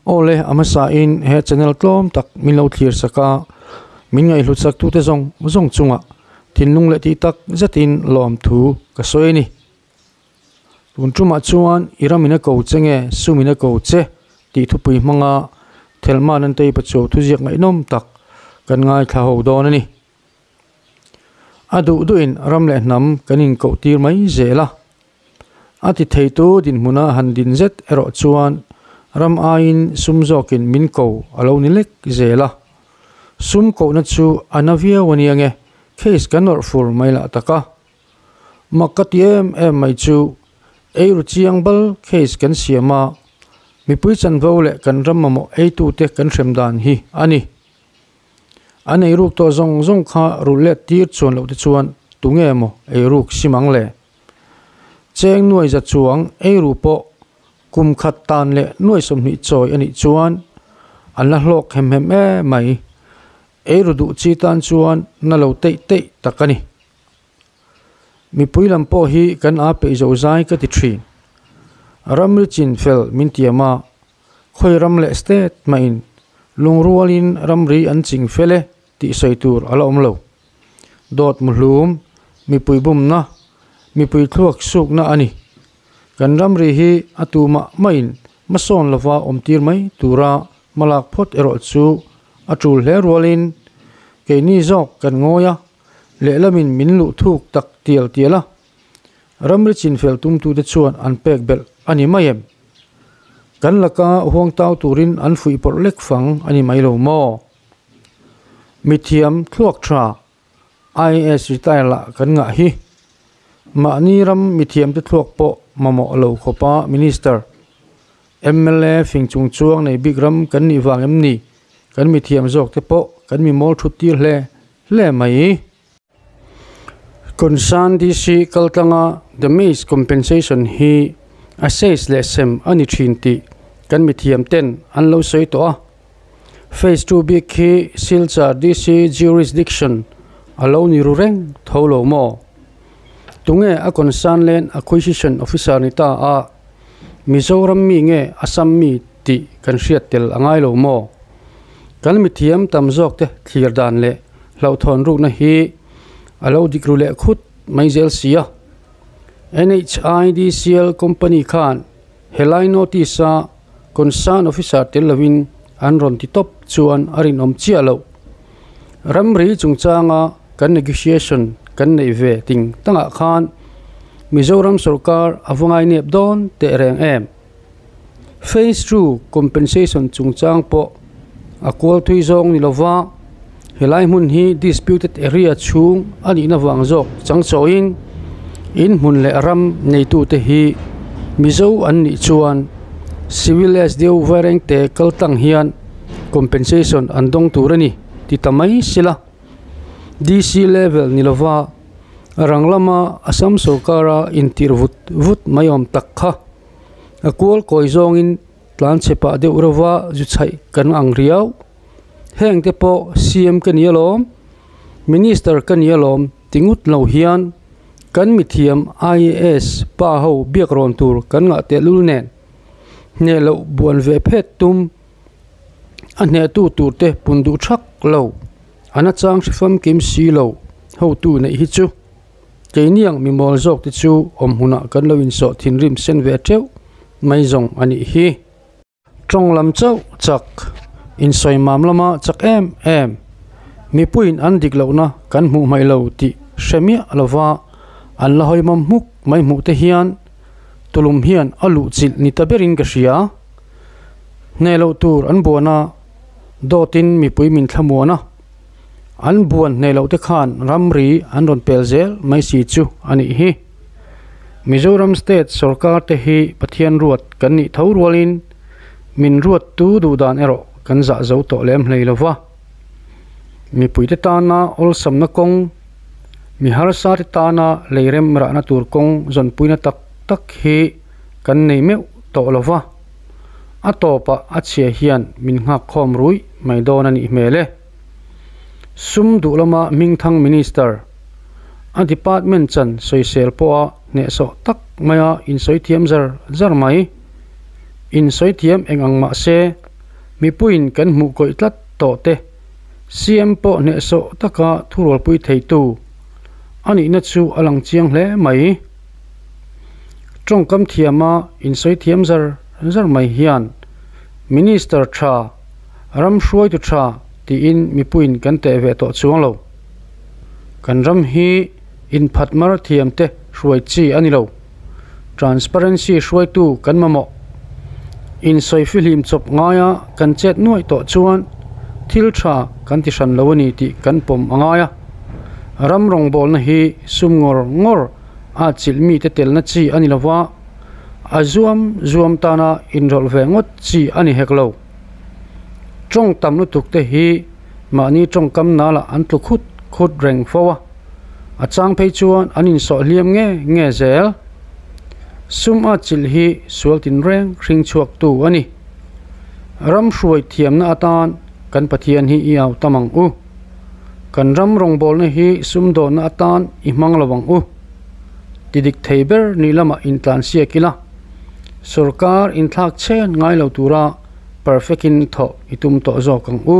Awle a hmasa in he channel tlawm tak min lo thlir sak a, min ngaihhlut sak tute zawng zawng chungah thinlung leh tih tak zetin lawmthu ka sawi a ni. Tun tumah chuan i ramin a ko che nge sumin a ko che tih thupui hmanga Thelma Nantei Pachuau thuziak ngaihnawm tak kan ngaithla ho dawn a ni. A duh duhin ram leh hnam kan inkoh tir mai zel a. A ti theitu dinhmuna han din zet erawh chuan ram aiin sum zawkin min ko a lo ni lek zel a. Sum kohna chu a na viau a nia nge, case kan awrh fur mai lah tak a. Mak ka ti em em mai chu eiru chiang bal case kan siam a, mipui chanvo leh kan ram mamawh eitute kan hrem dan hi a ni. An eiruk tawh zawng zawng kha rulh let tir chuan loh te chuan tunge maw eiruk sim ang le? Cheng nuai za chuang eiru pawh kum khat tan leh nuai 20 chawi a nih chuan an la hlawk hem hem em mai. Eiru duh chi tan chuan na lo teih teih tak a ni. Mipui lam pawh hi kan a peih zo zai ka ti thin. Ramri chin fel min tiam a, Khawi ram leh state mahin lungrualin ramri an ching fel e tih sawi tur a la awm lo. Dawt muhlum, mipui bumna, mipui thluak sukna a ni. Kan ramri hi a tu mah mahin hmasawn lova awm tir mai tura hmalak phawt erawh chu a tul hle rualin keini zawk kan ngawi a, lehlamin min luh thuk tak tial tial a. Ramri chinfel tumtute chuan an pek belh a ni mai em? Kan laka huangtau turin an fuih pawrh lek fang a ni mai lo maw? Mithiam thluak tha IAS retire lah kan ngah hi. Mahni ram mithiamte thluak pawh mamawh lo khawpa Minister, mla fing chung chuang nei bik ram kan nih vang em ni? Kan mithiam zawkte pawh kan mimawl thut tir hle hle mai. Concern DC kaltlanga damage compensation hi a size leh sem a ni thin tih kan mithiam ten an lo sawi tawh a. Phase 2 bik khi Silchar DC jurisdiction a lo ni ru reng tho lo maw? Tunge a concern Land Acquisition Officer ni ta a, Mizoram mi nge Assam mi tih kan hriat tel a ngai lo maw? Kan mithiam tam zawk te thlir dan leh hlauhthawn rukna hi a lo dik ru leh khut mai zel si a. NHIDCL company khan helai notice a concern officer tel lovin an rawn ti tawp chuan a rinawm chiah loh. Ramri chungchanga kan negotiation kan neih ve ting tangah khan Mizoram sorkar a va ngai nep dawn teh reng em? Phase 2 compensation chungchang pawh a kual thui zawng ni lova, helai hmun hi disputed area chhung a nihna vang zawk chang chawiin in hmun leh ram neitute hi Mizo an nih chuan Civil SDO Vairengte kal tlang hian compensation an dawng tur a ni ti ta mai sila. DC level ni lova rang lama Assam sorkara intir vut vut mai awm tak kha. A kual kawi zawngin tlan chhe pah deuh reuh a zu chhaih kan ang riau. Heng te pawh CM ka ni alawm, Minister ka ni alawm ti ngut lo hian kan mithiam IAS pa ho biak rawn tur kan ngah tehlul nen hneh loh buan ve phet tum a hnehtu tur te pun duh thak lo, an achang hri famkim si lo hotu neih hi chu. Keiniang mi mawl zawk te chu awm hunah kan lo insawh thinrim sen ve teuh mai zawng a nih hi. Tawng lam chauh chak, insawi mam lama chak em em, mipuiin an dik lohna kan hmuh hmaih lo tih hre miah lova an la hawi mawm hmuk mai hmuh te hian tulum hian a luh chilh ni ta berin ka hria. Hneh loh tur an buan a, dawtin mipui min thlamuan a. An buan hneh loh te khan ramri an rawn pel zel mai si chu a nih hi. Mizoram state sorkar te hi Pathian ruat kan nih tho rualin min ruat tu duh dan erawh kan zah zo tawh lem hlei lo va. Mipui te tana awlsamna kawng, mi harsa te tana leirem rahna tur kawng zawnpuina tak tak hi kan nei meuh tawh lo va. A tawpah a chhia hian min nghak khawm ruih mai dawn a nih hmel e. Sum duh lama hmingthang Minister, a department chan sawisel pawha hnehsawh tak maia insawi thiam zar zar mai. Insawi thiam eng ang mah se, Mipuiin kan hmuh kawih tlat tawh te, CM pawh hnehsawh taka thurualpui theitu a nihna chu a lang chiang hle mai. Tawngkam thiama insawi thiam zar zar mai hian Minister tha, ram hruaitu tha tiin mipuiin kan teh ve tawh chuang lo. Kan ram hi inphat mar thiam te hruai chi a ni lo. Transparency hruaitu kan mamawh. Insawi fihlim chawp ngaia kan chet nuaih tawh chuan thil tha kan ti hran lo a ni tih kan pawm a ngai a. Ram rawngbawlna hi sum ngawr ngawr a chilh mite telna chi a ni lova, a zuam zuam tana inrawlh ve ngawt chi a ni hek lo. Tawng tam lutuk te hi mahni tawngkam nalah an tlu khut khut reng fo a. A chang phei chuan an insawh hliam nge nge zel. Sum a chilh hi sual tinreng hring chhuaktu a ni. Ram hruai thiamna atan kan Pathian hi i au tam ang u. Kan ram rawngbawlna hi sumdawnna atan i hmang lo ang u. Tidik thei ber ni lamah intlansiak ila, sorkar inthlak chhen ngai lo tura perfect-in thawh i tum tawh zawk ang u.